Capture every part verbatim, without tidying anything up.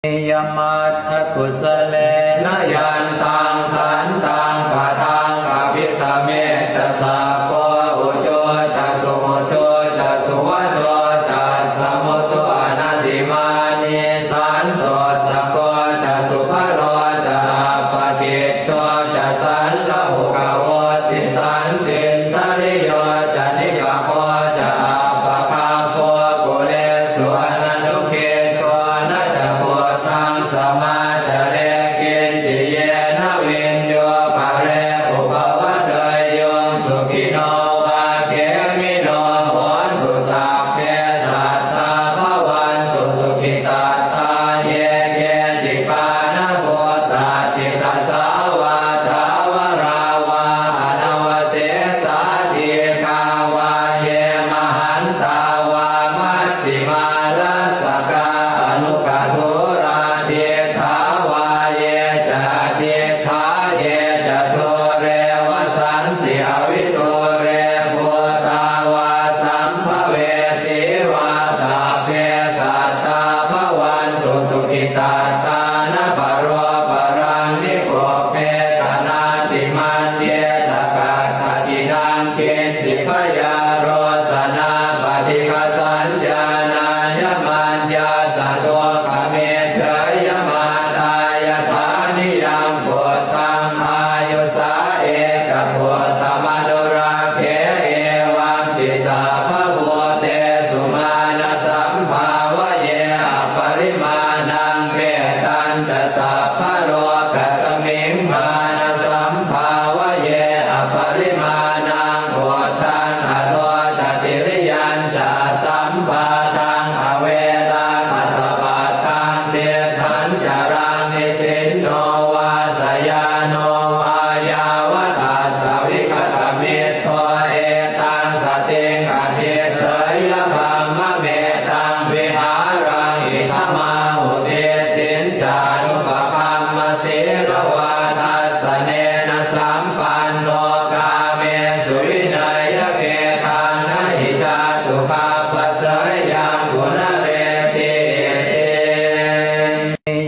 Yamatthakusalena yantaṃ santaṃ padaṃ abhisamecca, sakko ujū ca suhujū ca suvaco cassa mudu anatimānī, santussako ca subharo ca appakicco ca sallahukavutti, santindriyo ca nipako ca appagabbho kulesu ananugiddho. Na ca khuddaṃ samācare kiñci yena viññū pare upavadeyyuṃ. Sukhino vā khemino hontu, sabbe sattā bhavantu sukhitattā. Ye keci pāṇabhūtatthi, tasā vā thāvarā vā anavasesā, dīghā vā ye mahantā vā, majjhimā rassakā aṇukathūlā, diṭṭhā vā ye ca adiṭṭhā, ye ca dūre vasanti avidūre, bhūtā vā sambhavesī vā, sabbe sattā bhavantu sukhitattā. Na paro paraṃ nikubbetha, nātimaññetha katthaci naṃ kiñci, byārosanā paṭighasaññā, nāññamaññassa dukkhamiccheyya. Mātā yathā niyaṃ puttaṃ, āyusā ekaputtamanurakkhe, evampi sabbabhūtesu, mānasambhāvaye aparimāṇaṃ. Mettañca sabbalokasmiṃ, mānasambhāvaye aparimāṇaṃ, uddhaṃ adho ca tiriyañca, asambādhaṃ averaṃ asapattaṃ, tiṭṭhaṃ caraṃ nisinno vā, sayāno vā yāvatassa vigatamiddho, etaṃ satiṃ adhiṭṭheyya, brahmametaṃ vihāraṃ idhamāhu. Diṭṭhiñca anupagamma, sīlavā dassanena sampanno, kāmesu vineyya gedhaṃ, na hi jātu gabbhaseyyaṃ punaretīti.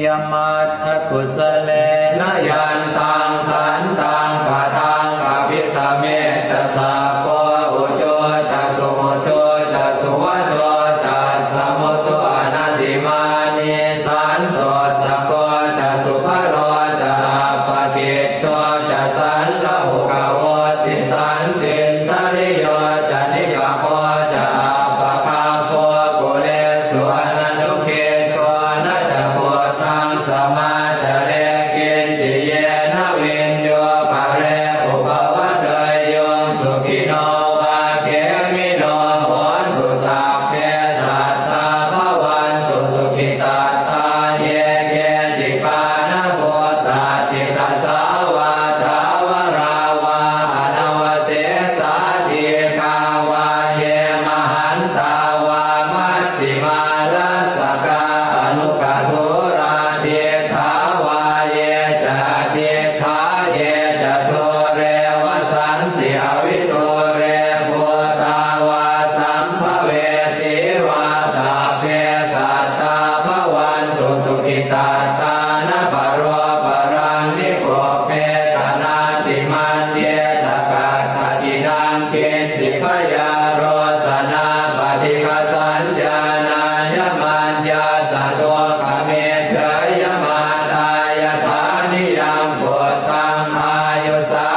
Yamatthakusalena yantaṃ santaṃ padaṃ abhisamecca, sakko ujū ca suhujū ca suvaco cassa mudu anatimānī, santussako ca subharo ca appakicco ca sallahukavutti, santindriyo ca nipako ca appagabbho kulesu ananugiddho. Na ca khuddaṃ samācare kiñci yena viññū pare upavadeyyuṃ. Sukhino vā khemino hontu, sabbe sattā bhavantu sukhitattā. Ye keci pāṇabhūtatthi, tasā vā thāvarā vā anavasesā, dīghā vā ye mahantā vā, majjhimā rassakā aṇukathūlā, diṭṭhā vā ye ca adiṭṭhā, ye ca dūre vasanti avidūre, bhūtā vā sambhavesī vā, sabbe sattā bhavantu sukhitattā. Na paro paraṃ nikubbetha, nātimaññetha katthaci naṃ kiñci, byārosanā paṭighasaññā, nāññamaññassa dukkhamiccheyya. Mātā yathā niyaṃ puttaṃ, āyusā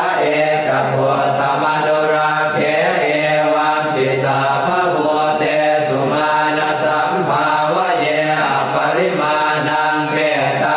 ekaputtamanurakkhe, evampi sabbabhūtesu, mānasambhāvaye aparimāṇaṃ. Mettā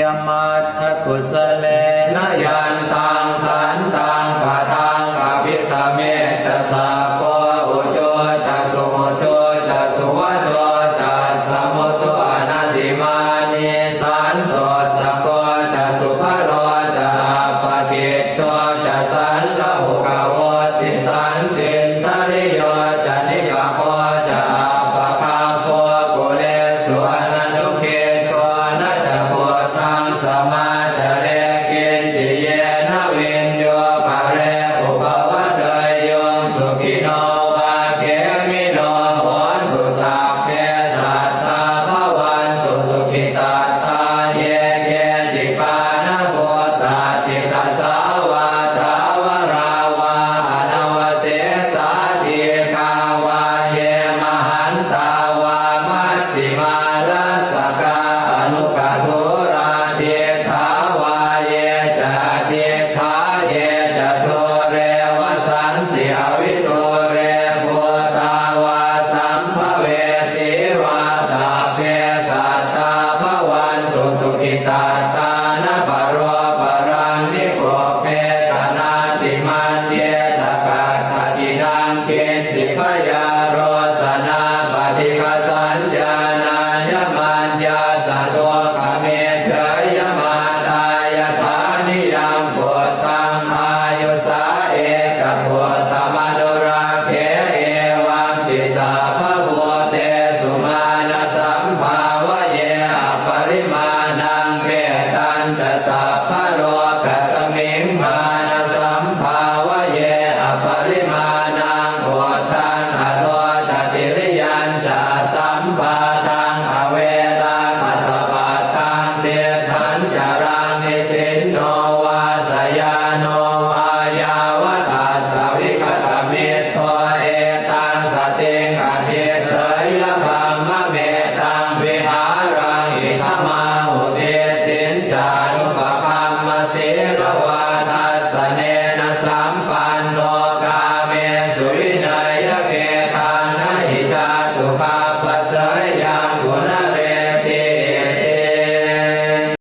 Matthakusalena yantaṃ santaṃ padaṃ abhisamecca, sakko ujū ca suhujū ca suvaco cassa mudu anatimānī, santo